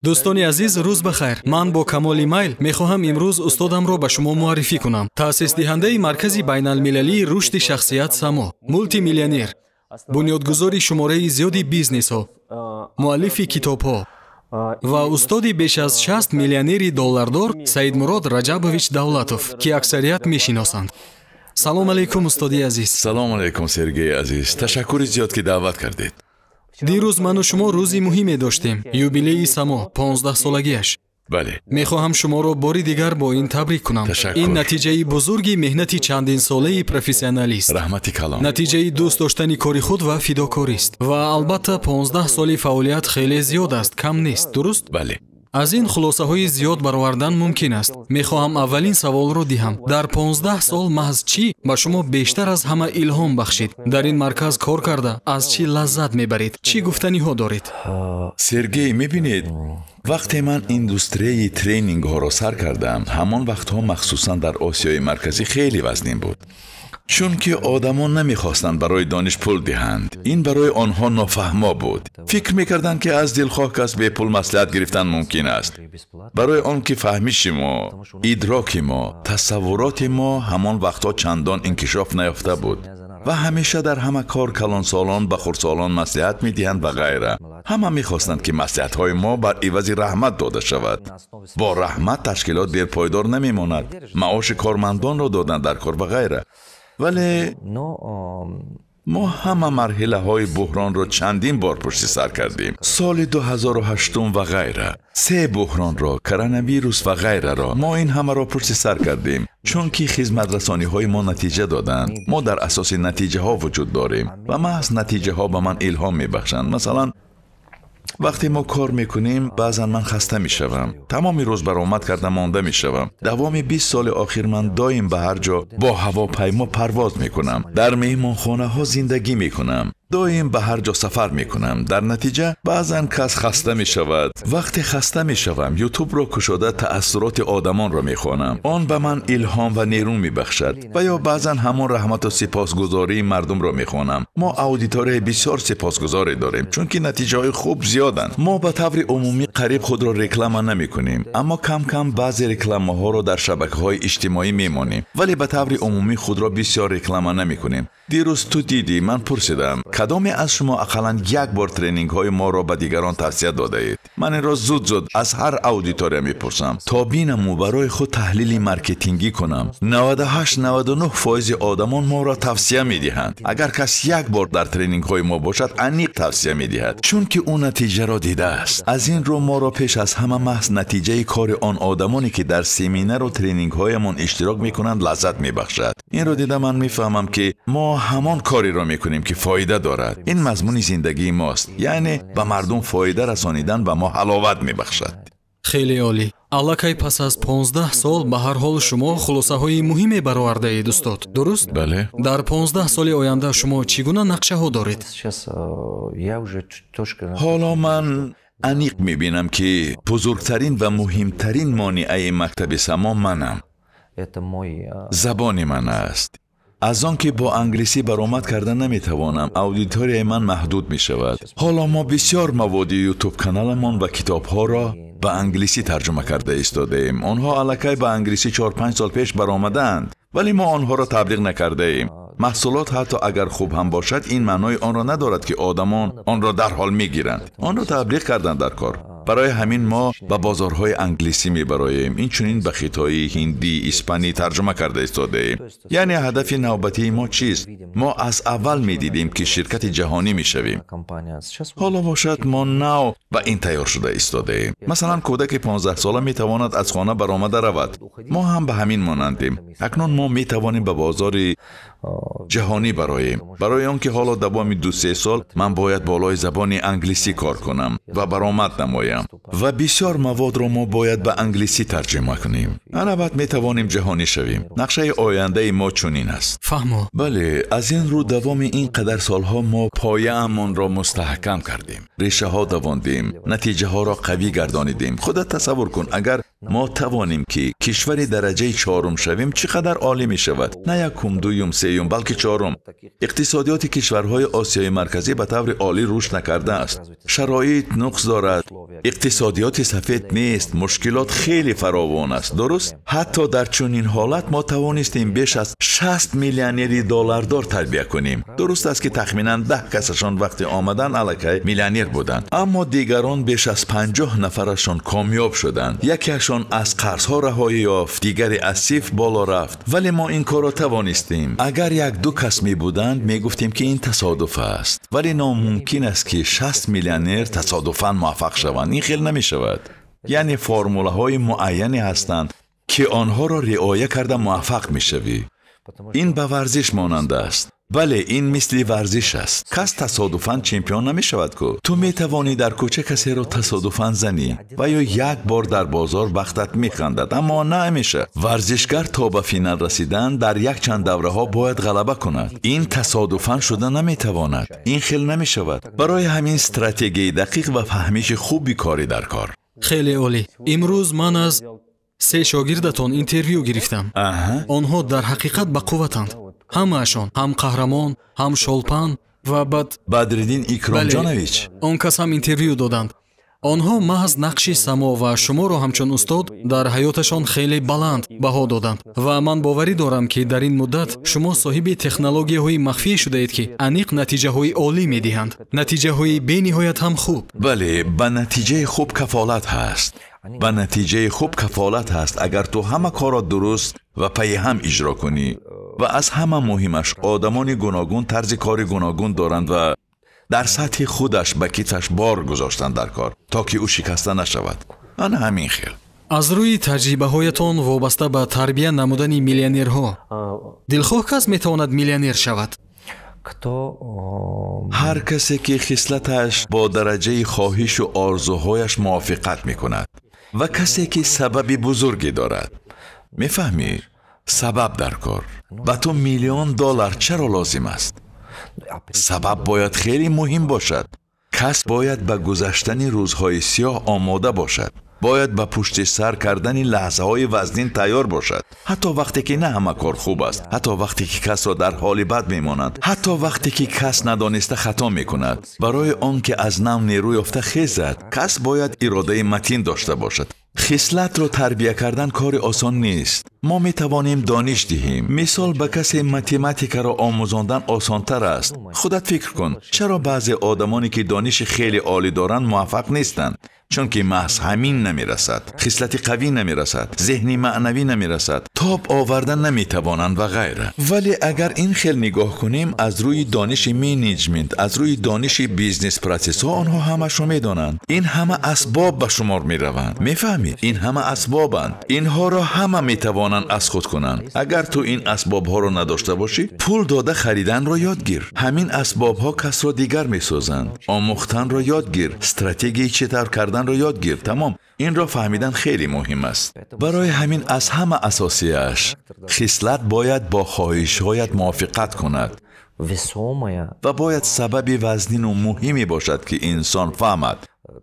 Дӯстони азиз, рӯз бахайр. Ман бо камоли майл мехоҳам имрӯз устодамро ба шумо муаррифӣ кунам. Таъсисдиҳандаи Маркази байналмилалии рушди шахсият «Само», мултимиллионер, бунёдгузори шумораи зиёди бизнесҳо, муаллифи китобҳо ва устоди беш аз 60 миллионери доллардор Саидмурод Раҷабович Давлатов, ки аксарият мешиносанд. Салом алейкум, устоди азиз. Салом алейкум, Сергей азиз. Ташаккури зиёд, ки даъват кардед. Дирӯз ману шумо рӯзи муҳиме доштем, юбилеи «Само», 15-солагиаш. Бале. Мехоҳам шуморо бори дигар бо ин табрик кунам. Ташаккур. Ин натиҷаи бузурги меҳнати чандинсолаи профессионалист, Раҳмати калон. натиҷаи дӯст доштани кори худ ва фидокорист. Ва албатта, 15 соли фаъолият хеле зиёд аст, кам нест, дуруст? Бале. Аз ин хулосаҳои зиёд баровардан мумкин аст. Мехоҳам аввалин саволро диҳам: дар 15 сол маҳз чӣ ба шумо бештар аз ҳама илҳом бахшид? Дар ин марказ кор карда, аз чӣ лаззат мебаред? Чӣ гуфтаниҳо доред? Сергей, мебинед, вақте ман индустрияи тренингҳоро сар кардам, ҳамон вақтҳо махсусан дар Осиёи Марказӣ хеле вазнин буд, чунки одамон намехостанд барои дониш пул диҳанд. Ин барои онҳо нофаҳмо буд. Фикр мекарданд, ки аз дилхоҳ кас бепул маслиҳат гирифтан мумкин аст, барои он ки фаҳмиши мо, идроки мо, тасаввуроти мо ҳамон вақтҳо чандон инкишоф наёфта буд. Ва ҳамеша дар ҳама кор калонсолон ба хурдсолон маслиҳат медиҳанд ва ғайра. Ҳама мехостанд, ки маслиҳатҳои мо бар ивази раҳмат дода шавад. Бо раҳмат ташкилот дерпойдор намемонад, маоши кормандонро додан дар кор ва ғайра. Вале мо ҳама марҳилаҳои буҳронро чандин бор пушти сар кардем, соли 2008 ва ғайра, се буҳронро, коронавирус ва ғайраро. Мо ин ҳамаро пушти сар кардем, чунки хизматрасониҳои мо натиҷа доданд. Мо дар асоси натиҷаҳо вуҷуд дорем ва маҳз натиҷаҳо ба ман илҳом мебахшанд. Масалан, вақте мо кор мекунем, баъзан ман хаста мешавам, тамоми рӯз баромад карда монда мешавам. Давоми 20 соли охир ман доим ба ҳар ҷо бо ҳавопаймо парвоз мекунам, дар меҳмонхонаҳо зиндагӣ мекунам, доим ба ҳар ҷо сафар мекунам. Дар натиҷа баъзан кас хаста мешавад. Вақте хаста мешавам, Ютубро кушода, таассуроти одамонро мехонам. Он ба ман илҳом ва нерӯ мебахшад. Ва ё баъзан ҳамон раҳмату сипосгузории мардумро мехонам. Мо аудиторияи бисёр сипосгузоре дорем, чунки натиҷаҳои хуб зиёданд. Мо ба таври умумӣ қариб худро реклама намекунем, аммо кам кам баъзе рекламаҳоро дар шабакаҳои иҷтимоӣ мемонем, вале ба таври умумӣ худро бисёр реклама намекунем. Дирӯз ту дидӣ, ман пурсидам: кадоме аз шумо ақаллан як бор тренингҳои моро ба дигарон тавсия додаед? Ман инро зуд зуд аз ҳар аудитория мепурсам, то бинаму барои худ таҳлили маркетингӣ кунам. 98-99 фоизи одамон моро тавсия медиҳанд. Агар кас як бор дар тренингҳои мо бошад, аниқ тавсия медиҳад, чунки ӯ натиҷаро дидааст. Аз ин рӯ моро пеш аз ҳама маҳз натиҷаи кори он одамоне, ки дар семинару тренингҳоямон иштирок мекунанд, лаззат мебахшад. Инро дида, ман мефаҳмам, ки мо ҳамон кореро мекунем, ки фоида дорад. Ин мазмуни зиндагии мост, яъне ба мардум фоида расонидан ба мо ҳаловат мебахшад. Хеле олӣ. Аллакай пас аз 15 сол ба ҳар ҳол шумо хулосаҳои муҳиме баровардаед, устод, дуруст? Бале. Дар 15 соли оянда шумо чӣ гуна нақшаҳо доред? Ҳоло ман аниқ мебинам, ки бузургтарин ва муҳимтарин монеаи мактаби «Само» манам, забони ман аст. Аз он ки бо англисӣ баромад карда наметавонам, аудиторияи ман маҳдуд мешавад. Ҳоло мо бисёр маводи Ютуб каналамон ва китобҳоро ба англисӣ тарҷума карда истодаем. Онҳо аллакай ба англисӣ 4-5 сол пеш баромадаанд, вале мо онҳоро таблиғ накардаем. Маҳсулот ҳатто агар хуб ҳам бошад, ин маънои онро надорад, ки одамон онро дарҳол мегиранд. Онро таблиғ кардан дар кор. Барои ҳамин мо ба бозорҳои англисӣ мебароем, инчунин ба хитоӣ, ҳиндӣ, испанӣ тарҷума карда истодаем. Яъне ҳадафи навбатии мо чист? Мо аз аввал медидем, ки ширкати ҷаҳонӣ мешавем. Ҳоло бошад, мо нав ба ин тайёр шуда истодаем. Масалан, кӯдаки 15-сола метавонад аз хона баромада равад. Мо ҳам ба ҳамин монандем. Акнун мо метавонем ба бозори ҷаҳонӣ бароем, барои он ки ҳоло давоми 2-3 сол ман бояд болои забони англисӣ кор кунам ва баромад намоям ва бисёр маводро мо бояд ба англисӣ тарҷума кунем. Ана баъд метавонем ҷаҳонӣ шавем. Нақшаи ояндаи мо чунин аст. Фаҳмо. Бале, аз ин рӯ давоми ин қадар солҳо мо пояамонро мустаҳкам кардем, решаҳо давондем, натиҷаҳоро қавӣ гардонидем. Худат тасаввур кун, агар Мо тавонем ки кишвари дараҷаи чорум шавем, чӣ қадар олӣ мешавад. На якум, дуюм, сеюм, балки чорум. Иқтисодиёти кишварҳои Осиёи Марказӣ ба таври олӣ рушд накардааст. Шароит нуқс дорад, иқтисодиёти сафед нест, мушкилот хеле фаровон аст. Дуруст? Ҳатто дар чунин ҳолат мо тавонистем беш аз 60 миллионери доллардор тарбия кунем. Дуруст аст ки тахминан 10 касашон вақти омадан аллакай миллионер буданд, аммо дигарон беш аз 50 нафарашон комёб шуданд. Якеашон аз қарзҳо раҳоӣ ёфт, дигаре аз сифр боло рафт. Вале мо ин корро тавонистем. Агар як-ду кас мебуданд, мегуфтем ки ин тасодуф аст. Вале номумкин аст ки 60 миллионер тасодуфан муваффақ шаванд. Ин хел намешавад. Яъне формулаҳои муайяне ҳастанд ки онҳоро риоя карда муваффақ мешавӣ. Ин ба варзиш монанд аст. Бале, ин мисли варзиш аст. Кас тасодуфан чемпион намешавад ку. Ту метавонӣ дар кӯча касеро тасодуфан занӣ ва ё як бор дар бозор бахтат механдад, аммо на ҳамеша. Варзишгар то ба финал расидан дар якчанд давраҳо бояд ғалаба кунад. Ин тасодуфан шуда наметавонад. Ин хел намешавад. Барои ҳамин стратегияи дақиқ ва фаҳмиши хуби корӣ дар кор. Хеле олӣ. Имрӯз ман аз 3 шогирдатон интервю гирифтам. Онҳо дар ҳақиқат ба қувватанд. Ҳамаашон ҳам қаҳрамон, ҳам шолпан ва Бадриддин Икромҷонович. Он кас ҳам интервю доданд. Онҳо маҳз нақши Само ва шуморо ҳамчун устод дар ҳаёташон хеле баланд баҳо доданд ва ман боварӣ дорам, ки дар ин муддат шумо соҳиби технологияҳои махфӣ шудаед, ки аниқ натиҷаҳои олӣ медиҳанд, натиҷаҳои бениҳоят ҳам хуб. Бале, ба натиҷаи хуб кафолат ҳаст. Ба натиҷаи хуб кафолат ҳаст, агар ту ҳама корро дуруст ва пайи ҳам иҷро кунӣ. Ва аз ҳама муҳимаш, одамони гуногун тарзи кори гуногун доранд ва дар сатҳи худаш ба китфаш бор гузоштан дар кор, то ки ӯ шикаста нашавад. Ана ҳамин хел. Аз рӯи таҷрибаҳоятон вобаста ба тарбия намудани миллионерҳо, дилхоҳ кас метавонад миллионер шавад? Ҳар касе ки хислаташ бо дараҷаи хоҳишу орзуҳояш мувофиқат мекунад ва касе ки сабаби бузурге дорад. Мефаҳмӣ? Сабаб дар кор. Ба ту $1 миллион чаро лозим аст? Сабаб бояд хеле муҳим бошад. Кас бояд ба гузаштани рӯзҳои сиёҳ омода бошад. Бояд ба пушти сар кардани лаҳзаҳои вазнин тайёр бошад. Ҳатто вақте ки на ҳама кор хуб аст, ҳатто вақте ки касро дар ҳоли бад мемонад, ҳатто вақте ки кас надониста хато мекунад. Барои он ки аз нав нерӯ ёфта хезад, кас бояд иродаи матин дошта бошад. Хислатро тарбия кардан кори осон нест. Мо метавонем дониш диҳем. Мисол, ба касе математикаро омӯзондан осонтар аст. Худат фикр кун, чаро баъзе одамоне ки дониши хеле олӣ доранд муваффақ нестанд? Чунки маҳз ҳамин намерасад, хислати қавӣ намерасад, зеҳни маънавӣ намерасад, тоб овардан наметавонанд ва ғайра. Вале агар ин хел нигоҳ кунем, аз рӯи дониши менеҷмент, аз рӯи дониши бизнес процессҳо онҳо ҳамашро медонанд. Ин ҳама асбоб ба шумор мераванд. Мефаҳмед? Ин ҳама асбобанд. Инҳоро ҳама метавонанд аз худ кунанд. Агар ту ин асбобҳоро надошта бошӣ, пул дода хариданро ёд гир. Ҳамин асбобҳо касро дигар месозанд. Омӯхтанро ёд гир, стратегияи чӣ тавр карданро ёд гир. Тамом. Инро фаҳмидан хеле муҳим аст. Барои ҳамин аз ҳама асосияш хислат бояд бо хоҳишҳоят мувофиқат кунад ва бояд сабаби вазнину муҳиме бошад, ки инсон фаҳмад: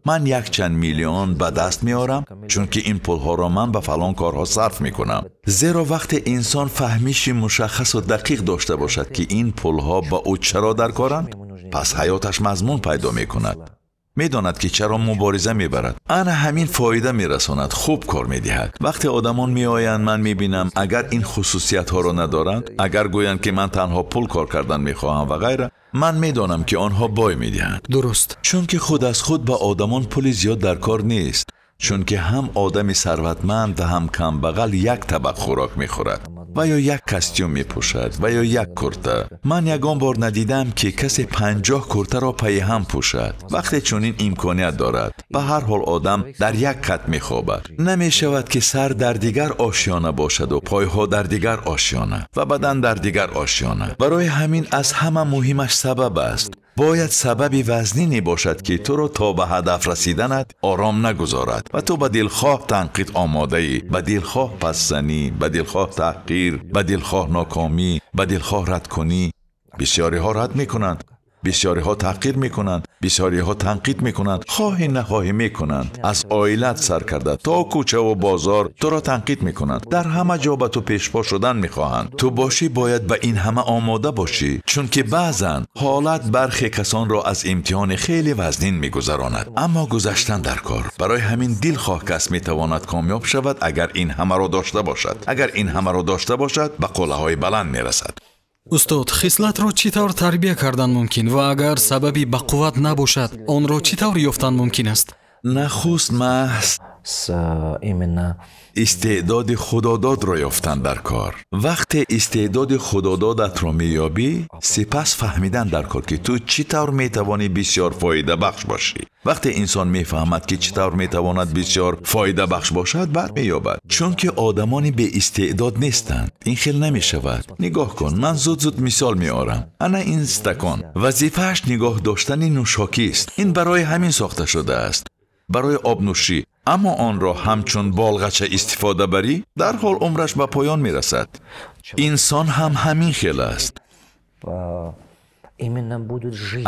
ман якчанд миллион ба даст меорам, чунки ин пулҳоро ман ба фалон корҳо сарф мекунам. Зеро вақте инсон фаҳмиши мушаххасу дақиқ дошта бошад, ки ин пулҳо ба ӯ чаро дар коранд, пас ҳаёташ мазмун пайдо мекунад. Медонад ки чаро мубориза мебарад. Ана ҳамин фоида мерасонад, хуб кор медиҳад. Вақте одамон меоянд, ман мебинам, агар ин хусусиятҳоро надоранд, агар гӯянд ки ман танҳо пул кор кардан мехоҳам ва ғайра, ман медонам ки онҳо бой медиҳанд. Дуруст. Чунки худ аз худ ба одамон пули зиёд дар кор нест. Чунки ҳам одами сарватманд ва ҳам камбағал як табақ хӯрок мехӯрад ва ё як костюм мепӯшад ва ё як курта. Ман ягон бор надидам, ки касе 50 куртаро пайи ҳам пӯшад. Вақте чунин имконият дорад, ба ҳар ҳол одам дар як кат мехобад. Намешавад ки сар дар дигар ошёна бошаду пойҳо дар дигар ошёна ва бадан дар дигар ошёна. Барои ҳамин аз ҳама муҳимаш сабаб аст. Бояд сабаби вазнине бошад, ки туро то ба ҳадаф расиданат ором нагузорад ва ту ба дилхоҳ танқид омодаӣ, ба дилхоҳ пасзанӣ, ба дилхоҳ таҳқир, ба дилхоҳ нокомӣ, ба дилхоҳ радкунӣ. Бисёриҳо рад мекунанд. Бисёриҳо таҳқир мекунанд, бисёриҳо танқид мекунанд, хоҳӣ нахоҳӣ мекунанд. Аз оилат сар карда то кӯчаву бозор туро танқид мекунанд. Дар ҳама ҷо ба ту пешпо шудан мехоҳанд. Ту бошӣ бояд ба ин ҳама омода бошӣ, чунки баъзан ҳолат бархе касонро аз имтиҳони хеле вазнин мегузаронад. Аммо гузаштан дар кор. Барои ҳамин дилхоҳ кас метавонад комёб шавад, агар ин ҳамаро дошта бошад. Агар ин ҳамаро дошта бошад, ба қуллаҳои баланд мерасад. Устод, хислатро чӣ тавр тарбия кардан мумкин ва агар сабаби бақувват набошад, онро чӣ тавр ёфтан мумкин аст? Нахуст маҳз истеъдоди худододро ёфтан дар кор. Вақте истеъдоди худододатро меёбӣ, сипас фаҳмидан дар кор, ки ту чӣ тавр метавонӣ бисёр фоидабахш бошӣ. Вақте инсон мефаҳмад, ки чӣ тавр метавонад бисёр фоидабахш бошад, баъд меёбад. Чунки одамони беистеъдод нестанд. Ин хел намешавад. Нигоҳ кун, ман зуд-зуд мисол меорам. Ана ин стакон. Вазифааш нигоҳ доштани нӯшокист. Ин барои ҳамин сохта шудааст, барои обнӯшӣ. Аммо онро ҳамчун болғача истифода барӣ, дар ҳол умраш ба поён мерасад. Инсон ҳам ҳамин хел аст.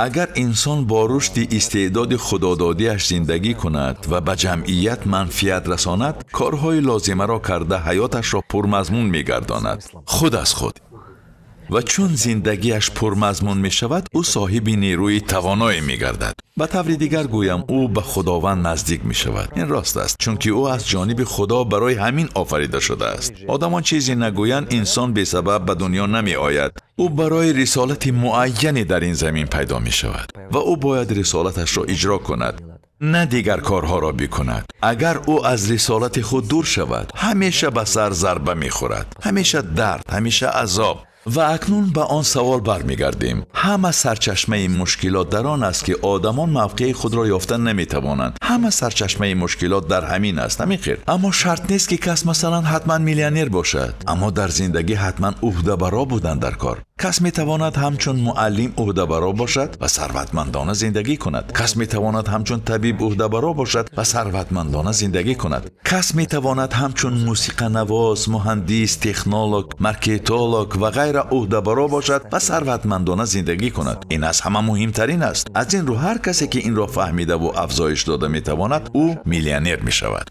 Агар инсон бо рушди истеъдоди худододиаш зиндагӣ кунад ва ба ҷамъият манфиат расонад, корҳои лозимаро карда ҳаёташро пурмазмун мегардонад, худ аз худ. Ва чун зиндагиаш пурмазмун мешавад, ӯ соҳиби нерӯи тавоное мегардад. Ба таври дигар гӯям, ӯ ба Худованд наздик мешавад. Ин рост аст, чунки ӯ аз ҷониби Худо барои ҳамин офарида шудааст. Одамон чизе нагӯянд, инсон бесабаб ба дунё намеояд. Ӯ барои рисолати муайяне дар ин замин пайдо мешавад ва ӯ бояд рисолаташро иҷро кунад, на дигар корҳоро бикунад. Агар ӯ аз рисолати худ дур шавад, ҳамеша ба сар зарба мехӯрад, ҳамеша дард, ҳамеша азоб. Ва акнун ба он савол бармегардем. Ҳама сарчашмаи мушкилот дар он аст, ки одамон мавқеи худро ёфта наметавонанд. Ҳама сарчашмаи мушкилот дар ҳамин аст, ҳамин хел. Аммо шарт нест, ки кас масалан ҳатман миллионер бошад, аммо дар зиндагӣ ҳатман ӯҳдабаро будан дар кор. Кас метавонад ҳамчун муаллим ӯҳдабаро бошад ва сарватмандона зиндагӣ кунад. Кас метавонад ҳамчун табиб ӯҳдабаро бошад ва сарватмандона зиндагӣ кунад. Кас метавонад ҳамчун мусиқанавоз, муҳандис, технолог, маркетолог ва ғайра ӯҳдабаро бошад ва сарватмандона зиндагӣ кунад. Ин аз ҳама муҳимтарин аст. Аз ин рӯ ҳар касе, ки инро фаҳмидаву афзоиш дода метавонад, ӯ миллионер мешавад.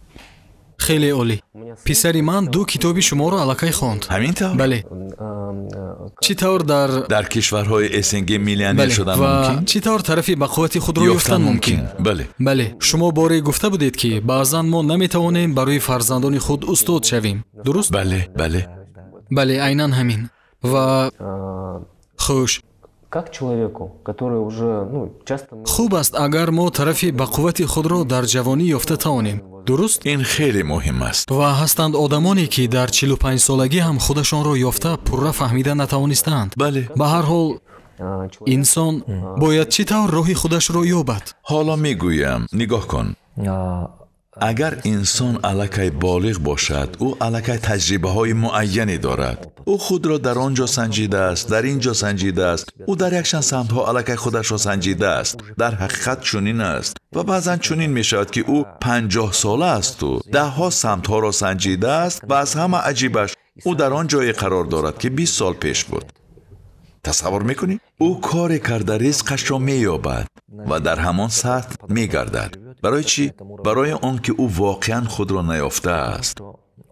Хеле олӣ. Писари ман ду китоби шуморо аллакай хонд. Ҳамин тавр? Бале. Чӣ тавр дар кишварҳои СНГ миллионер шудан мумкин? Чӣ тавр тарафи бақуввати худро ёфтан мумкин? Бале. Бале. Шумо боре гуфта будед, ки баъзан мо наметавонем барои фарзандони худ устод шавем. Дуруст? Бале, бале. Бале, айнан ҳамин. Ва хуш. Хуб аст, агар мо тарафи бақуввати худро дар ҷавонӣ ёфта тавонем. Дуруст? Ин хеле муҳим аст. Ва ҳастанд одамоне, ки дар 45-солагӣ ҳам худашонро ёфта пурра фаҳмида натавонистаанд. Бале. Ба ҳар ҳол инсон бояд чӣ тавр роҳи худашро ёбад? Ҳоло мегӯям, нигоҳ кун. Агар инсон аллакай болиғ бошад, ӯ аллакай таҷрибаҳои муайяне дорад. Ӯ худро дар он ҷо санҷидааст, дар ин ҷо санҷидааст. Ӯ дар якчанд самтҳо аллакай худашро санҷидааст. Дар ҳақиқат чунин аст. Ва баъзан чунин мешавад, ки ӯ 50 сола асту даҳҳо самтҳоро санҷидааст ва аз ҳама аҷибаш ӯ дар он ҷое қарор дорад, ки 20 сол пеш буд. Тасаввур мекунӣ? Ӯ коре карда ризқашро меёбад ва дар ҳамон сатҳ мегардад. Барои чӣ? Барои он ки ӯ воқеан худро наёфтааст.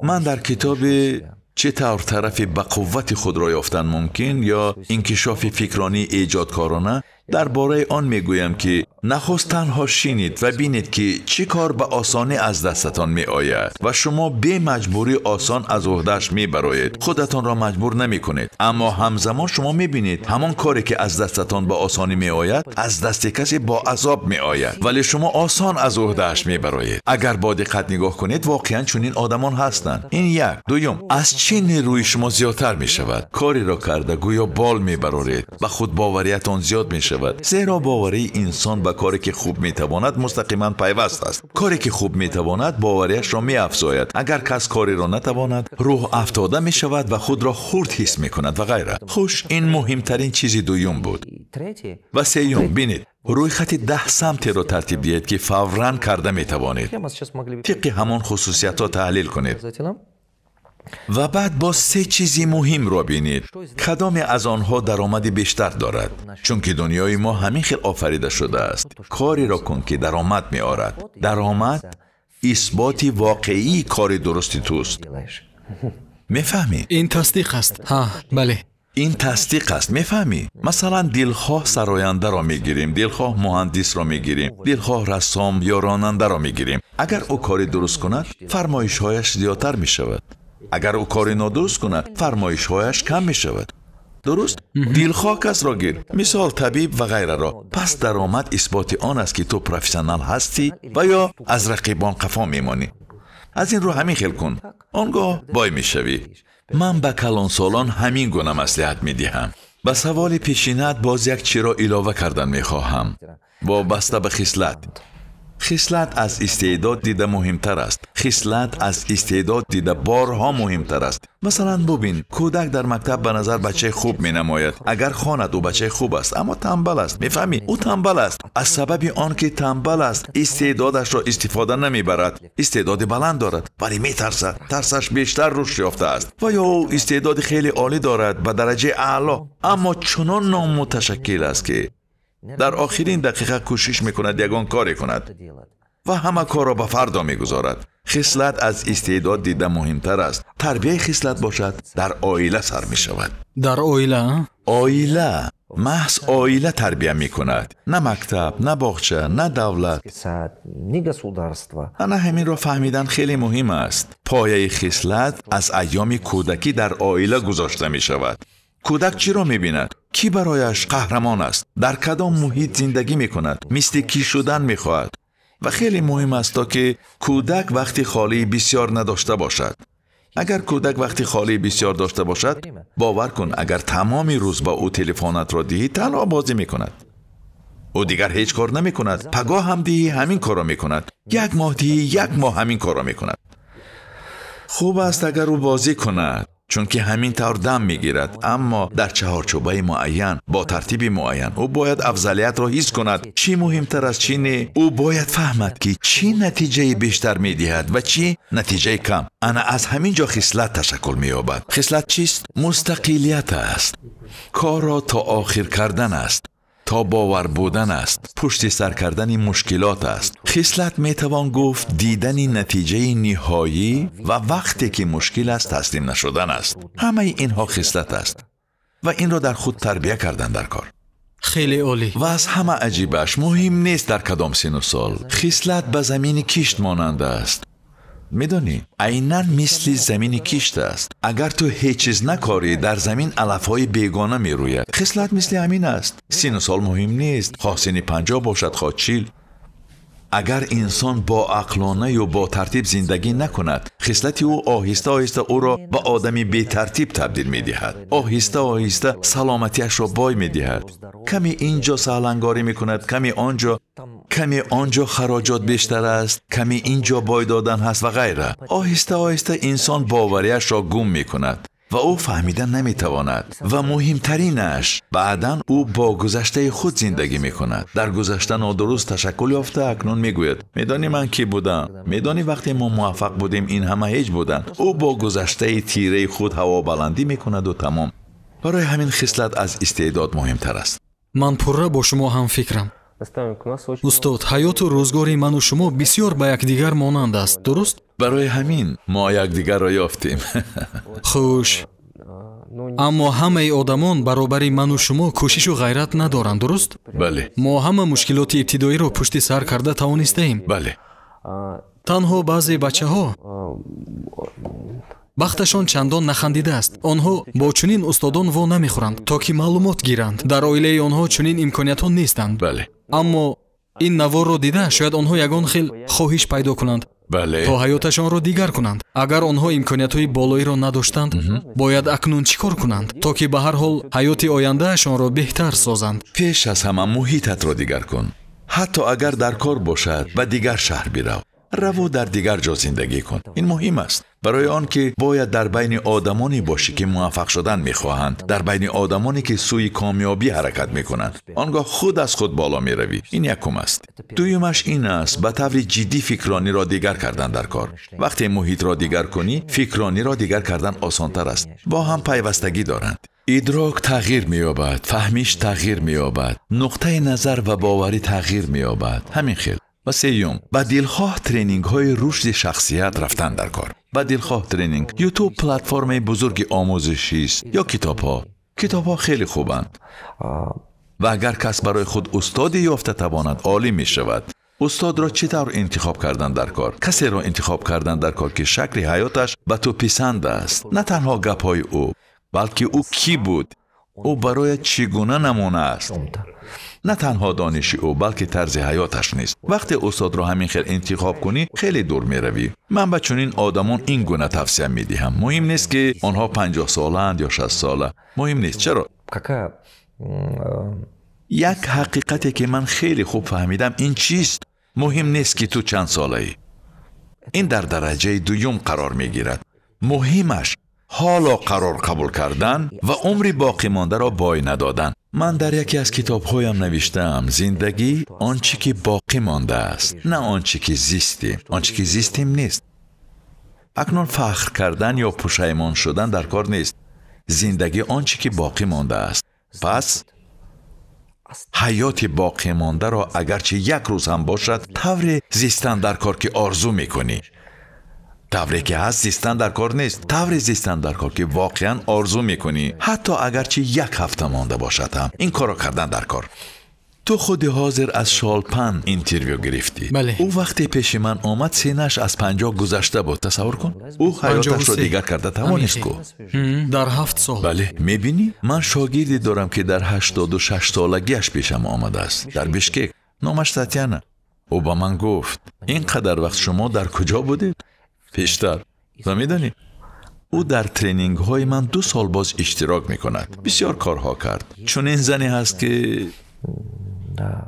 Ман дар китоби чӣ тавр тарафи бақуввати худро ёфтан мумкин ё инкишофи фикронии эҷодкорона дар бораи он мегӯям, ки нахуст танҳо шинед ва бинед, ки чӣ кор ба осонӣ аз дастатон меояд ва шумо бемаҷбурӣ осон аз уҳдааш мебароед. Худатонро маҷбур намекунед, аммо ҳамзамон шумо мебинед ҳамон коре, ки аз дастатон ба осонӣ меояд, аз дасти касе бо азоб меояд, вале шумо осон аз уҳдааш мебароед. Агар бо диққат нигоҳ кунед, воқеан чунин одамон ҳастанд. Ин як. Дуюм, аз чӣ нерӯи шумо зиёдтар мешавад? Кореро карда гӯё бол мебароред, ба худбовариятон зиёд мешавад. Зеро боварии инсон ба коре, ки хуб метавонад, мустақиман пайваст аст. Коре, ки хуб метавонад, бовариашро меафзояд. Агар кас кореро натавонад, рӯҳ афтода мешавад ва худро хурд ҳис мекунад ва ғайра. Хуш, ин муҳимтарин чизи дуюм буд. Ва сеюм, бинед, рӯйхати 10 самтеро тартиб диҳед, ки фавран карда метавонед. Тибқи ҳамон хусусиятҳо таҳлил кунед. Ва баъд боз се чизи муҳимро бинед. Кадоме аз онҳо даромади бештар дорад? Чунки дунёи мо ҳамин хел офарида шудааст. Кореро кун ки даромад меорад. Даромад исботи воқеии кори дурусти туст. Мефаҳмӣ? Ин тасдиқ аст. Ҳа, бале. Ин тасдиқ аст, мефаҳмӣ? Масалан, дилхоҳ сарояндаро мегирем, дилхоҳ муҳандисро мегирем, дилхоҳ рассом ё ронандаро мегирем. Агар ӯ кори дуруст кунад, фармоишҳояш зиёдтар мешавад. Агар ӯ кори нодуруст кунад, фармоишҳояш кам мешавад. Дуруст? Дилхоҳ касро гир, мисол табиб ва ғайраро. Пас даромад исботи он аст ки ту профессионал ҳастӣ ва ё аз рақибон қафо мемонӣ. Аз ин рӯ ҳамин хел кун, он гоҳ бой мешавӣ. Ман ба калонсолон ҳамин гуна маслиҳат медиҳам. Ба саволи пешинат боз як чиро илова кардан мехоҳам, вобаста ба хислат. Хислат аз истеъдод дида муҳимтар аст. Хислат аз истеъдод дида борҳо муҳимтар аст. Масалан, бубин, кӯдак дар мактаб ба назар бачаи хуб менамояд. Агар хонад, ӯ бачаи хуб аст, аммо тамбал аст. Мефаҳмӣ? Ӯ тамбал аст. Аз сабаби он ки тамбал аст, истеъдодашро истифода намебарад. Истеъдоди баланд дорад, вале метарсад. Тарсаш бештар рушд ёфтааст. Ва ё ӯ истеъдоди хеле олӣ дорад ба дараҷаи аъло, аммо чунон номуташаккил аст ки дар охирин дақиқа кӯшиш мекунад ягон коре кунад ва ҳама корро ба фардо мегузорад. Хислат аз истеъдод дида муҳимтар аст. Тарбияи хислат бошад дар оила сар мешавад. Дар оила? Оила, маҳз оила тарбия мекунад. На мактаб, на боғча, на давлат. Ана ҳаминро фаҳмидан хеле муҳим аст. Пояи хислат аз айёми кӯдакӣ дар оила гузошта мешавад. Кӯдак чиро мебинад? Кӣ барояш қаҳрамон аст? Дар кадом муҳит зиндагӣ мекунад? Мисли кӣ шудан мехоҳад? Ва хеле муҳим аст то ки кӯдак вақти холии бисёр надошта бошад. Агар кӯдак вақти холии бисёр дошта бошад, бовар кун, агар тамоми рӯз ба ӯ телефонатро диҳӣ, танҳо бозӣ мекунад. Ӯ дигар ҳеҷ кор намекунад. Пагоҳ ҳам диҳӣ, ҳамин корро мекунад. Як моҳ диҳӣ, як моҳ ҳамин корро мекунад. Хуб аст агар ӯ бозӣ кунад, чунки ҳамин тавр дам мегирад, аммо дар чаҳорчӯбаи муайян, бо тартиби муайян. Ӯ бояд афзалиятро ҳис кунад. Чӣ муҳимтар аз чӣ не? Ӯ бояд фаҳмад ки чӣ натиҷаи бештар медиҳад ва чӣ натиҷаи кам. Ана аз ҳамин ҷо хислат ташаккул меёбад. Хислат чист? Мустақилият аст. Корро то охир кардан аст, то бовар будан аст, пушти сар кардани мушкилот аст. Хислат метавон гуфт дидани натиҷаи ниҳоӣ ва вақте ки мушкил аст таслим нашудан аст. Ҳамаи инҳо хислат аст ва инро дар худ тарбия кардан дар кор. Хеле олӣ. Ва аз ҳама аҷибаш муҳим нест дар кадом сину сол. Хислат ба замини кишт монанд аст. Медонӣ, айнан мисли замини кишт аст. Агар ту ҳеҷ чиз накорӣ, дар замин алафҳои бегона мерӯяд. Хислат мисли ҳамин аст. Сину сол муҳим нест, хоҳ сини 50 бошад, хоҳ 40. Агар инсон бо ақлонаю бо тартиб зиндагӣ накунад, хислати ӯ оҳиста оҳиста ӯро ба одами бетартиб табдил медиҳад. Оҳиста оҳиста саломатиашро бой медиҳад. Каме инҷо саҳлангорӣ мекунад, каме онҷо, каме онҷо хароҷот бештар аст, каме инҷо бой додан ҳаст ва ғайра. Оҳиста оҳиста инсон бовариашро гум мекунад ва ӯ фаҳмида наметавонад. Ва муҳимтаринаш, баъдан ӯ бо гузаштаи худ зиндагӣ мекунад. Дар гузашта нодуруст ташаккул ёфта, акнун мегӯяд: медонӣ ман кӣ будам? Медонӣ вақте мо муваффақ будем ин ҳама ҳеҷ буданд. Ӯ бо гузаштаи тираи худ ҳавобаландӣ мекунаду тамом. Барои ҳамин хислат аз истеъдод муҳимтар аст. Ман пурра бо шумо ҳамфикрам. Устод, ҳаёту рӯзгори ману шумо бисёр ба якдигар монанд аст, дуруст? Барои ҳамин мо якдигарро ёфтем. Хуш. Аммо ҳамаи одамон баробари ману шумо кӯшишу ғайрат надоранд, дуруст? Бале. Мо ҳама мушкилоти ибтидоиро пушти сар карда тавонистаем. Бале. Танҳо баъзе бачаҳо бахташон чандон нахандидааст. Онҳо бо чунин устодон во намехӯранд, то ки маълумот гиранд. Дар оилаи онҳо чунин имкониятҳо нестанд. Бале. Аммо ин наворро дида шояд онҳо ягон хел хоҳиш пайдо кунанд. Бале. То ҳаёташонро дигар кунанд. Агар онҳо имкониятҳои болоиро надоштанд, бояд акнун чӣ кор кунанд, то ки ба ҳар ҳол ҳаёти ояндаашонро беҳтар созанд? Пеш аз ҳама муҳитатро дигар кун. Ҳатто агар дар кор бошад, ба дигар шаҳр бирав. Раво дар дигар ҷо зиндагӣ кун. Ин муҳим аст барои он ки бояд дар байни одамоне бошӣ, ки муваффақ шудан мехоҳанд, дар байни одамоне ки сӯи комёбӣ ҳаракат мекунанд. Он гоҳ худ аз худ боло меравӣ. Ин якум аст. Дуюмаш ин аст, ба таври ҷиддӣ фикрониро дигар кардан дар кор. Вақте муҳитро дигар кунӣ, фикрониро дигар кардан осонтар аст. Бо ҳам пайвастагӣ доранд. Идрок тағйир меёбад, фаҳмиш тағйир меёбад, нуқтаи назар ва боварӣ тағйир меёбад. Ҳамин хел. Ва сеюм, ба дилхоҳ тренингҳои рушди шахсият рафтан дар кор. Ба дилхоҳ тренинг. Ютуб платформаи бузурги омӯзишист ё китобҳо. Китобҳо хеле хубанд. Ва агар кас барои худ устоде ёфта тавонад, олӣ мешавад. Устодро чӣ тавр интихоб кардан дар кор? Касеро интихоб кардан дар кор, ки шакли ҳаёташ ба ту писанд аст. На танҳо гапҳои ӯ, балки ӯ кӣ буд, ӯ барои чӣ гуна намуна аст. На танҳо дониши ӯ, балки тарзи ҳаёташ нест. Вақте устодро ҳамин хел интихоб кунӣ, хеле дур меравӣ. Ман ба чунин одамон ин гуна тавсия медиҳам. Муҳим нест, ки онҳо 50 солаанд ё 60 сола. Муҳим нест. Чаро? Як ҳақиқате ки ман хеле хуб фаҳмидам ин чист? Муҳим нест, ки ту чанд солаӣ. Ин дар дараҷаи дуюм қарор мегирад. Муҳимаш ҳоло қарор қабул кардан ва умри боқимондаро бой надодан. Ман дар яке аз китобҳоям навиштаам: зиндагӣ он чӣ ки боқӣ мондааст, на он чӣ ки зистем. Он чӣ ки зистем нест. Акнун фахр кардан ё пушаймон шудан дар кор нест. Зиндагӣ он чӣ ки боқӣ мондааст. Пас ҳаёти боқӣ мондаро агарчи як рӯз ҳам бошад, тавре зистан дар кор ки орзу мекунӣ. Тавре ки ҳаст зистан дар кор нест. Тавре зистан дар кор ки воқеан орзу мекунӣ, ҳатто агарчи як ҳафта монда бошад ҳам. Ин корро кардан дар кор. Ту худи ҳозир аз Шолпан интервю гирифтӣ. Ӯ вақте пеши ман омад, синнаш аз 50 гузашта буд. Тасаввур кун, ӯ ҳаёташро дигар карда тавонист ку. Дар 7 сол. Бале, мебинӣ, ман шогирде дорам, ки дар 86 солагиаш пешам омадааст, дар Бишкек. Номаш Татяна. Ӯ ба ман гуфт: ин қадар вақт шумо дар куҷо будед пештар? Ва медонӣ, ӯ дар тренингҳои ман 2 сол боз иштирок мекунад. Бисёр корҳо кард. Чунин зане ҳаст, ки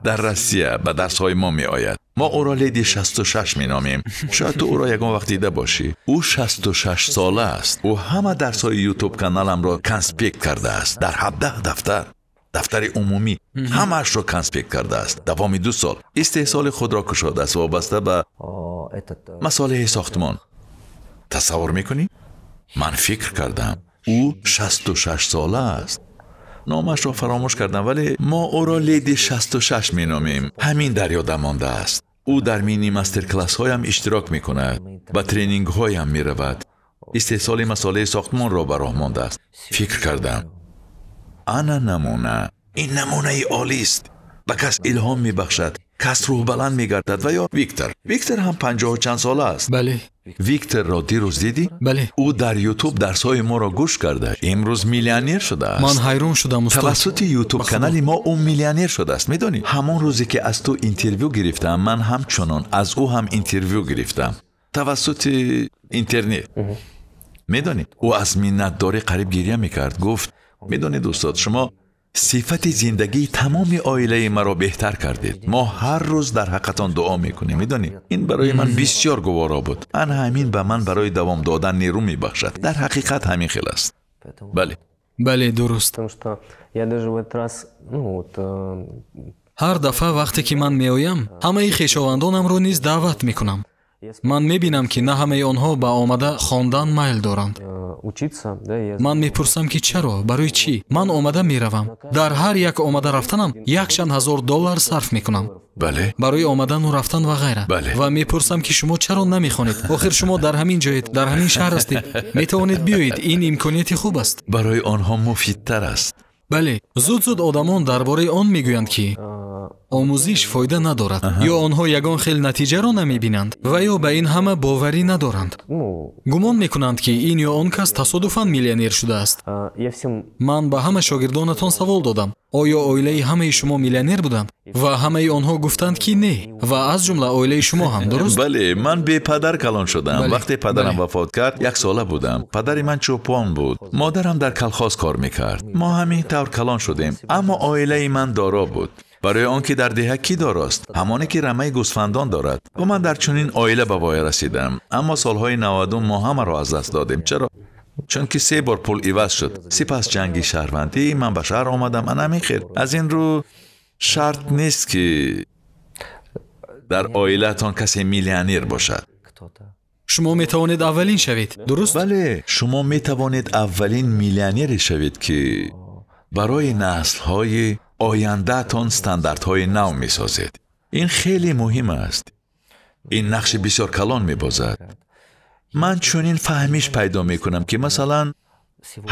дар Россия ба дарсҳои мо меояд. Мо ӯро леди 66 меномем. Шояд ту ӯро ягон вақт дида бошӣ. Ӯ 66 сола аст. Ӯ ҳама дарсҳои ютуб каналамро конспект кардааст. Дар 17 дафтар, дафтари умумӣ, ҳамаашро конспект кардааст. Давоми 2 сол истеҳсоли худро кушодааст вобаста ба масолеҳи сохтмон. Тасаввур мекунӣ? Ман фикр кардам, ӯ 66 сола аст. Номашро фаромӯш кардам, вале мо ӯро леди 66 меномем. Ҳамин дар ёдам мондааст. Ӯ дар мини мастер-классҳоям иштирок мекунад, ба тренингҳоям меравад, истеҳсоли масолеҳи сохтмонро ба роҳ мондааст. Фикр кардам, ана намуна. Ин намунаи олист. Ба кас илҳом мебахшад, кас рӯҳбаланд мегардад. Ва ё Виктор. Виктор ҳам 50 чанд сола аст. Бале. Викторро дирӯз дидӣ? Бале. Ӯ дар Ютуб дарсҳои моро гӯш карда, имрӯз миллионер шудааст. Ман ҳайрон шудам, устод. Тавассути Ютуб канали мо ӯ миллионер шудааст. Медонӣ, ҳамон рӯзе ки аз ту интервю гирифтам, ман ҳамчунон аз ӯ ҳам интервю гирифтам тавассути интернет. Медонӣ, ӯ аз миннатдорӣ қариб гиря мекард. Гуфт: медонед устод, шумо сифати зиндагии тамоми оилаи маро беҳтар кардед. Мо ҳар рӯз дар ҳаққатон дуо мекунем. Медонӣ, ин барои ман бисёр гуворо буд. Ана ҳамин ба ман барои давом додан нерӯ мебахшад. Дар ҳақиқат ҳамин хел аст. Бале. Бале, дуруст. Ҳар дафъа вақте ки ман меоям, ҳамаи хешовандонамро низ даъват мекунам. Ман мебинам, ки на ҳамаи онҳо ба омада хондан майл доранд. Ман мепурсам, ки чаро, барои чӣ? Ман омада меравам. Дар ҳар як омада рафтанам якчанд ҳазор доллар сарф мекунам. Бале. Барои омадану рафтан ва ғайра. Бале. Ва мепурсам, ки шумо чаро намехонед? Охир шумо дар ҳамин ҷоед, дар ҳамин шаҳр ҳастед. Метавонед биёед, ин имконияти хуб аст. Барои онҳо муфидтар аст. Бале, зуд-зуд одамон дар бораи он мегӯянд, ки омӯзиш фоида надорад, ё онҳо ягон хел натиҷаро намебинанд ва ё ба ин ҳама боварӣ надоранд. Гумон мекунанд, ки ин ё он кас тасодуфан миллионер шудааст. Ман ба ҳама шогирдонатон савол додам: оё оилаи ҳамаи шумо миллионер буданд? Ва ҳамаи онҳо гуфтанд, ки не, ва аз ҷумла оилаи шумо ҳам, дуруст? Бале, ман бепадар калон шудам. Вақте падарам вафот кард, 1 сола будам. Падари ман чӯпон буд, модарам дар колхоз кор мекард. Мо ҳамин тавр калон шудем, аммо оилаи ман доро буд. Барои он ки дар деҳа кӣ дорост? Ҳамоне ки рамаи гӯсфандон дорад. Ва ман дар чунин оила ба воя расидам. Аммо солҳои 90 мо ҳамаро аз даст додем. Чаро? Чунки 3 бор пул иваз шуд. Сипас ҷанги шаҳрвандӣ, ман ба шаҳр омадам. Ана ҳамин хел. Аз ин рӯ шарт нест ки дар оилаатон касе миллионер бошад. Шумо метавонед аввалин шавед, дуруст? Бале, шумо метавонед аввалин миллионере шавед ки барои наслҳои ояндаатон стандартҳои нав месозед. Ин хеле муҳим аст. Ин нақши бисёр калон мебозад. Ман чунин фаҳмиш пайдо мекунам ки масалан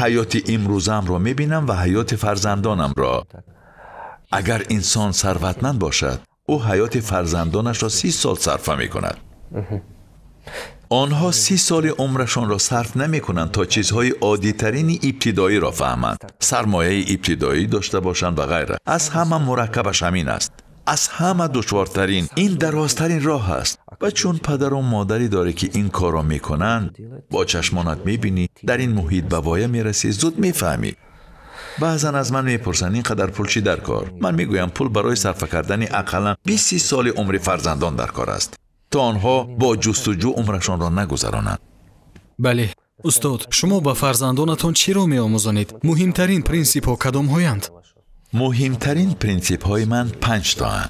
ҳаёти имрӯзамро мебинам ва ҳаёти фарзандонамро. Агар инсон сарватманд бошад, ӯ ҳаёти фарзандонашро 30 сол сарфа мекунад. Онҳо 30 соли умрашонро сарф намекунанд то чизҳои оддитарини ибтидоиро фаҳманд, сармояи ибтидоӣ дошта бошанд ва ғайра. Аз ҳама мураккабаш ҳамин аст. Аз ҳама душвортарин, ин дарозтарин роҳ аст. Ва чун падару модаре дорӣ ки ин корро мекунанд, бо чашмонат мебинӣ, дар ин муҳит ба воя мерасӣ, зуд мефаҳмӣ. Баъзан аз ман мепурсанд ин қадар пул чӣ дар кор? Ман мегӯям пул барои сарфа кардани ақаллан 20 соли умри фарзандон дар кор аст, то онҳо бо ҷустуҷӯ умрашонро нагузаронанд. Бале, устод, шумо ба фарзандонатон чиро меомӯзонед? Муҳимтарин принсипҳо кадомҳоянд? Муҳимтарин принсипҳои ман 5 тоанд.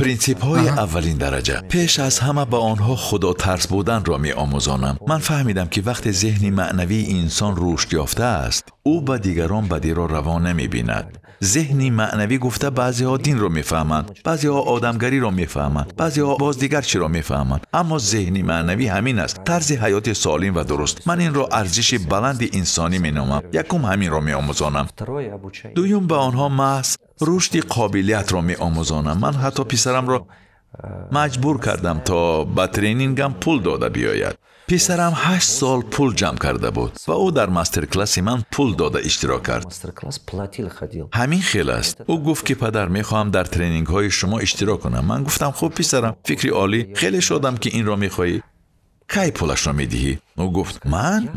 Принсипҳои аввалин дараҷа. Пеш аз ҳама ба онҳо худотарс буданро меомӯзонам. Ман фаҳмидам ки вақте зеҳни маънавии инсон рушд ёфтааст, ӯ ба дигарон бадиро раво намебинад. Зеҳни маънавӣ гуфта баъзеҳо динро мефаҳманд, баъзеҳо одамгариро мефаҳманд, баъзеҳо боз дигар чиро мефаҳманд. Аммо зеҳни маънавӣ ҳамин аст, тарзи ҳаёти солим ва дуруст. Ман инро арзиши баланди инсонӣ меномам. Якум ҳаминро меомӯзонам. Дуюм, ба онҳо маҳз рушди қобилиятро меомӯзонам. Ман ҳатто писарамро маҷбур кардам то ба тренингам пул дода биёяд. Писарам 8 сол пул ҷамъ карда буд ва ӯ дар мастер-класси ман пул дода иштирок кард. Ҳамин хел аст. Ӯ гуфт ки падар, мехоҳам дар тренингҳои шумо иштирок кунам. Ман гуфтам хуб писарам, фикри олӣ, хеле шодам ки инро мехоҳӣ. Кай пулашро медиҳӣ? Ӯ гуфт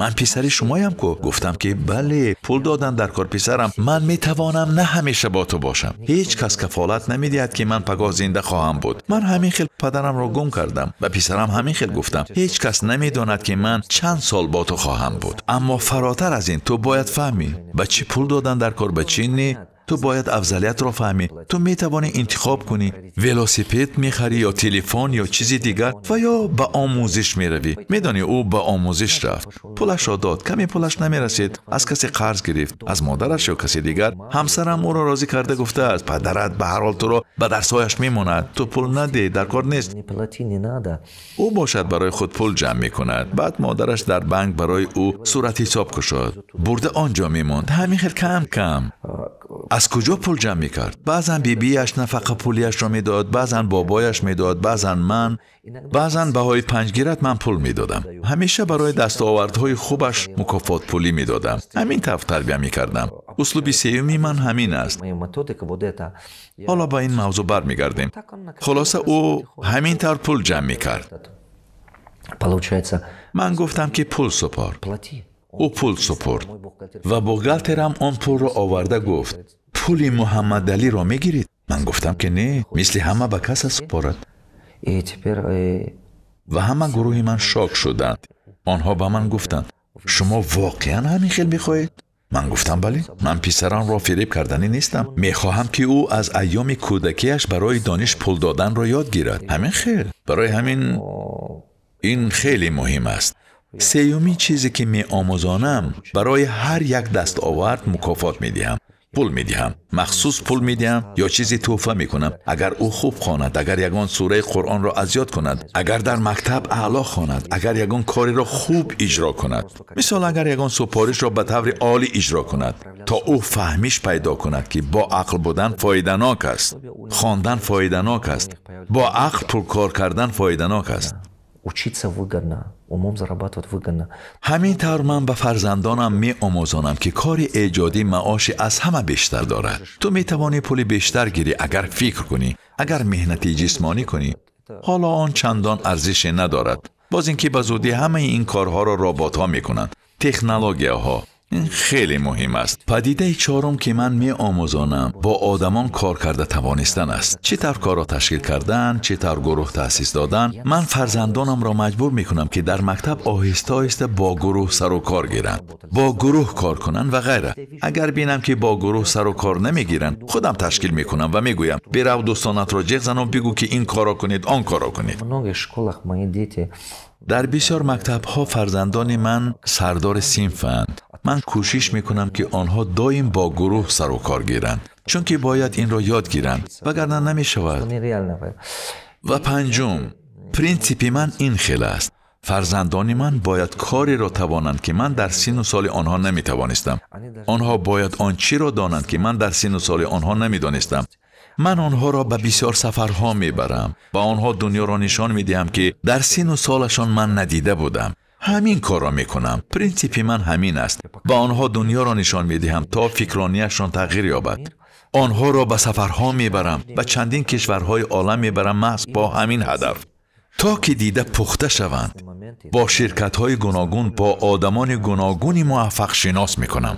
ман писари шумоям ку. Гуфтам ки бале, пул додан дар кор писарам. Ман метавонам на ҳамеша бо ту бошам. Ҳеҷ кас кафолат намедиҳад ки ман пагоҳ зинда хоҳам буд. Ман ҳамин хел падарамро гум кардам ва писарам ҳамин хел гуфтам. Ҳеҷ кас намедонад ки ман чанд сол бо ту хоҳам буд. Аммо фаротар аз ин ту бояд фаҳмӣ ба чӣ пул додан дар кор, ба чӣ не. Ту бояд афзалиятро фаҳмӣ. Ту метавонӣ интихоб кунӣ, велосипед мехарӣ ё телефон ё чизи дигар, ва ё ба омӯзиш меравӣ. Медонӣ, ӯ ба омӯзиш рафт, пулашро дод, каме пулаш намерасид, аз касе қарз гирифт, аз модараш ё касе дигар. Ҳамсарам ӯро розӣ карда гуфтааст падарат ба ҳар ҳол туро ба дарсҳояш мемонад, ту пул надеҳ, дар кор нест. Ӯ бошад барои худ пул ҷамъ мекунад. Баъд модараш дар банк барои ӯ суратҳисоб кушод, бурда он ҷо мемонд. Ҳамин хел кам кам. Аз куҷо пул ҷамъ мекард? Баъзан бибиаш нафақапулиашро медод, баъзан бобояш медод, баъзан ман, баъзан баҳои 5 гират ман пул медодам. Ҳамеша барои дастовардҳои хубаш мукофотпулӣ медодам. Ҳамин тавр тарбия мекардам. Услуби сеюми ман ҳамин аст. Ҳоло ба ин мавзӯъ бармегардем. Хулоса, ӯ ҳамин тавр пул ҷамъ мекард. Ман гуфтам ки пул супор. Ӯ пул супурд ва бухгалтерам он пулро оварда гуфт пули Муҳаммадалиро мегирид? Ман гуфтам ки не, мисли ҳама ба каса супорад. Ва ҳама гурӯҳи ман шок шуданд. Онҳо ба ман гуфтанд шумо воқеан ҳамин хел мехоҳед? Ман гуфтам бале, ман писарамро фиреб карданӣ нестам. Мехоҳам ки ӯ аз айёми кӯдакиаш барои дониш пул доданро ёд гирад. Ҳамин хел. Барои ҳамин ин хеле муҳим аст. Сеюмин чизе ки меомӯзонам, барои ҳар як дастовард мукофот медиҳам. Пул медиҳам, махсус пул медиҳам ё чизе тӯҳфа мекунам. Агар ӯ хуб хонад, агар ягон сураи Қуръонро аз ёд кунад, агар дар мактаб аъло хонад, агар ягон кореро хуб иҷро кунад, мисол агар ягон супоришро ба таври олӣ иҷро кунад, то ӯ фаҳмиш пайдо кунад ки бо ақл будан фоиданок аст, хондан фоиданок аст, бо ақл пулкор кардан фоиданок аст. Учиться выгодно, умом зарабатывать выгодно. Ҳамин тавр ман ба фарзандонам меомӯзонам ки кори эҷодӣ маоши аз ҳама бештар дорад. Ту метавонӣ пули бештар гирӣ агар фикр кунӣ, агар меҳнати ҷисмонӣ кунӣ. Ҳоло он чандон арзише надорад. Боз ин ки ба зудӣ ҳамаи ин корҳоро роботҳо мекунанд, технологияҳо. Ин хеле муҳим аст. Падидаи чорум, ки ман меомӯзонам, бо одамон кор карда тавонистан аст. Чӣ тавр корро ташкил кардан, чӣ тавр гурӯҳ таъсис додан. Ман фарзандонамро маҷбур мекунам, ки дар мактаб оҳиста оҳиста бо гурӯҳ сару кор гиранд, бо гурӯҳ кор кунанд ва ғайра. Агар бинам, ки бо гурӯҳ сару кор намегиранд, худам ташкил мекунам ва мегӯям: бирав, дӯстонатро ҷеғ зану бигӯ, ки ин корро кунед, он корро кунед. В многих школах мои дети Дар бисёр мактабҳо фарзандони ман сардори синфанд. Ман кӯшиш мекунам, ки онҳо доим бо гурӯҳ сару кор гиранд, чунки бояд инро ёд гиранд, вагарна намешавад. Нереально. Ва панҷум принсипи ман ин хел аст: фарзандони ман бояд кореро тавонанд, ки ман дар синну соли онҳо наметавонистам. Онҳо бояд он чиро донанд, ки ман дар синну соли онҳо намедонистам. Ман онҳоро ба бисёр сафарҳо мебарам, ба онҳо дунёро нишон медиҳам, ки дар синну солашон ман надида будам. Ҳамин корро мекунам. Принсипи ман ҳамин аст: ба онҳо дунёро нишон медиҳам, то фикронияшон тағйир ёбад. Онҳоро ба сафарҳо мебарам, ба чандин кишварҳои олам мебарам, маҳз бо ҳамин ҳадаф, то ки дида пухта шаванд. Бо ширкатҳои гуногун, бо одамони гуногуни муваффақ шинос мекунам.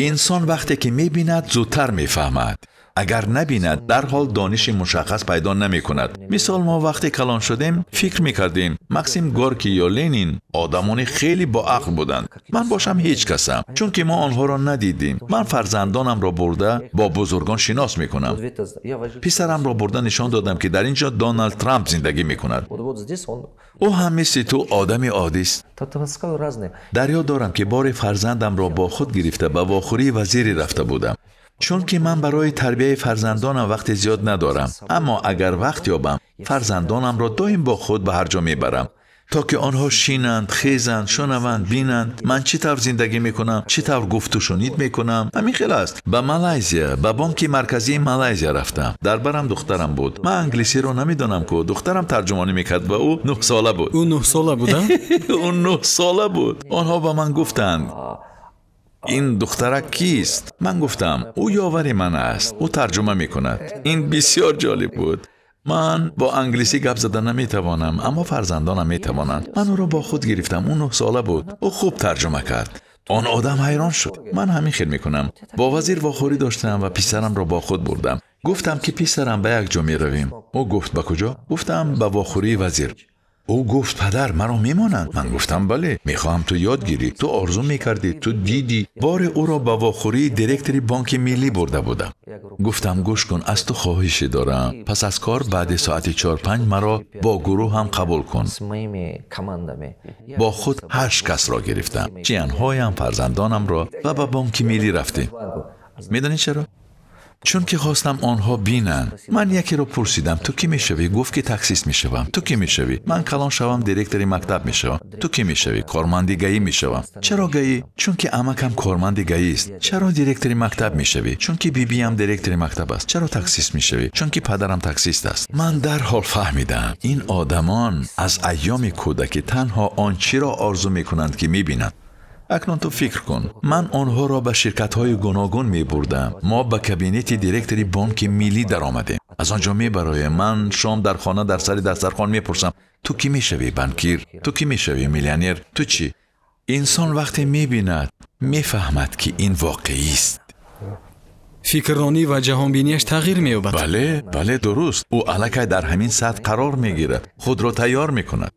Инсон вақте ки мебинад, зудтар мефаҳмад. Агар набинад, дарҳол дониши мушаххас пайдо намекунад. Мисол, мо вақте калон шудем, фикр мекардем, Максим Горкий ё Ленин одамони хеле боақл буданд, ман бошам ҳеҷ касам, чунки мо онҳоро надидем. Ман фарзандонамро бурда бо бузургон шинос мекунам. Писарамро бурда нишон додам, ки дар ин ҷо Доналд Трамп зиндагӣ мекунад. Ӯ ҳам мисли ту одами оддист. Дар ёд дорам, ки боре фарзандамро бо худ гирифта ба вохӯрии вазире рафта будам, чунки ман барои тарбияи фарзандонам вақти зиёд надорам, аммо агар вақт ёбам, фарзандонамро доим бо худ ба ҳар ҷо мебарам, то ки онҳо шинанд, хезанд, шунаванд, бинанд, ман чӣ тавр зиндагӣ мекунам, чӣ тавр гуфтушунид мекунам. Ҳамин хел аст. Ба Малайзия, ба бонки марказии Малайзия рафтам. Дар барам духтарам буд. Ман англисиро намедонам ку, духтарам тарҷумонӣ мекард ва ӯ 9-сола буд. Ӯ 9-сола буда? Ӯ 9-сола буд. Онҳо ба ман гуфтанд: ин духтарак кист? Ман гуфтам: ӯ ёвари ман аст, ӯ тарҷума мекунад. Ин бисёр ҷолиб буд. Ман бо англисӣ гап зада наметавонам, аммо фарзандонам метавонанд. Ман ӯро бо худ гирифтам. Ӯ 9-сола буд, ӯ хуб тарҷума кард. Он одам ҳайрон шуд. Ман ҳамин хел мекунам. Бо вазир вохӯрӣ доштам ва писарамро бо худ бурдам. Гуфтам, ки писарам, ба як ҷо меравем. Ӯ гуфт: ба куҷо? Гуфтам: ба вохӯрии вазир. Ӯ гуфт: падар, маро мемонанд? Ман гуфтам: бале, мехоҳам ту ёд гирӣ, ту орзу мекардӣ, ту дидӣ. Боре ӯро ба вохӯрии директори бонки миллӣ бурда будам. Гуфтам: гӯш кун, аз ту хоҳише дорам: пас аз кор баъди соати 4-5 маро бо гурӯҳам қабул кун. Бо худ ҳашт касро гирифтам, ҷиянҳоям, фарзандонамро, ва ба бонки миллӣ рафтем. Медонӣ чаро? Чунки хостам онҳо бинанд. Ман якеро пурсидам: ту кӣ мешавӣ? Гуфт, ки таксист мешавам. Ту кӣ мешавӣ? Ман калон шавам, директори мактаб мешавам. Ту кӣ мешавӣ? Корманди ГАИ мешавам. Чаро ГАИ? Чунки амакам корманди ГАИст. Чаро директори мактаб мешавӣ? Чунки бибиям директори мактаб аст. Чаро таксист мешавӣ? Чунки падарам таксист аст. Ман дарҳол фаҳмидам, ин одамон аз айёми кӯдакӣ танҳо он чиро орзу мекунанд, ки мебинанд. Акнун ту фикр кун, ман онҳоро ба ширкатҳои гуногун мебурдам. Мо ба кабинети директори бонки миллӣ даромадем. Аз он ҷо мебароем, ман шом дар хона дар сари дастархон мепурсам: ту кӣ мешавӣ? Банкир. Ту кӣ мешавӣ? Миллионер. Ту чӣ? Инсон вақте мебинад, мефаҳмад, ки ин воқеист. Фикрронӣ ва ҷаҳонбинияш тағйир меёбад. Бале, бале, дуруст. Ӯ аллакай дар ҳамин сатҳ қарор мегирад, худро тайёр мекунад.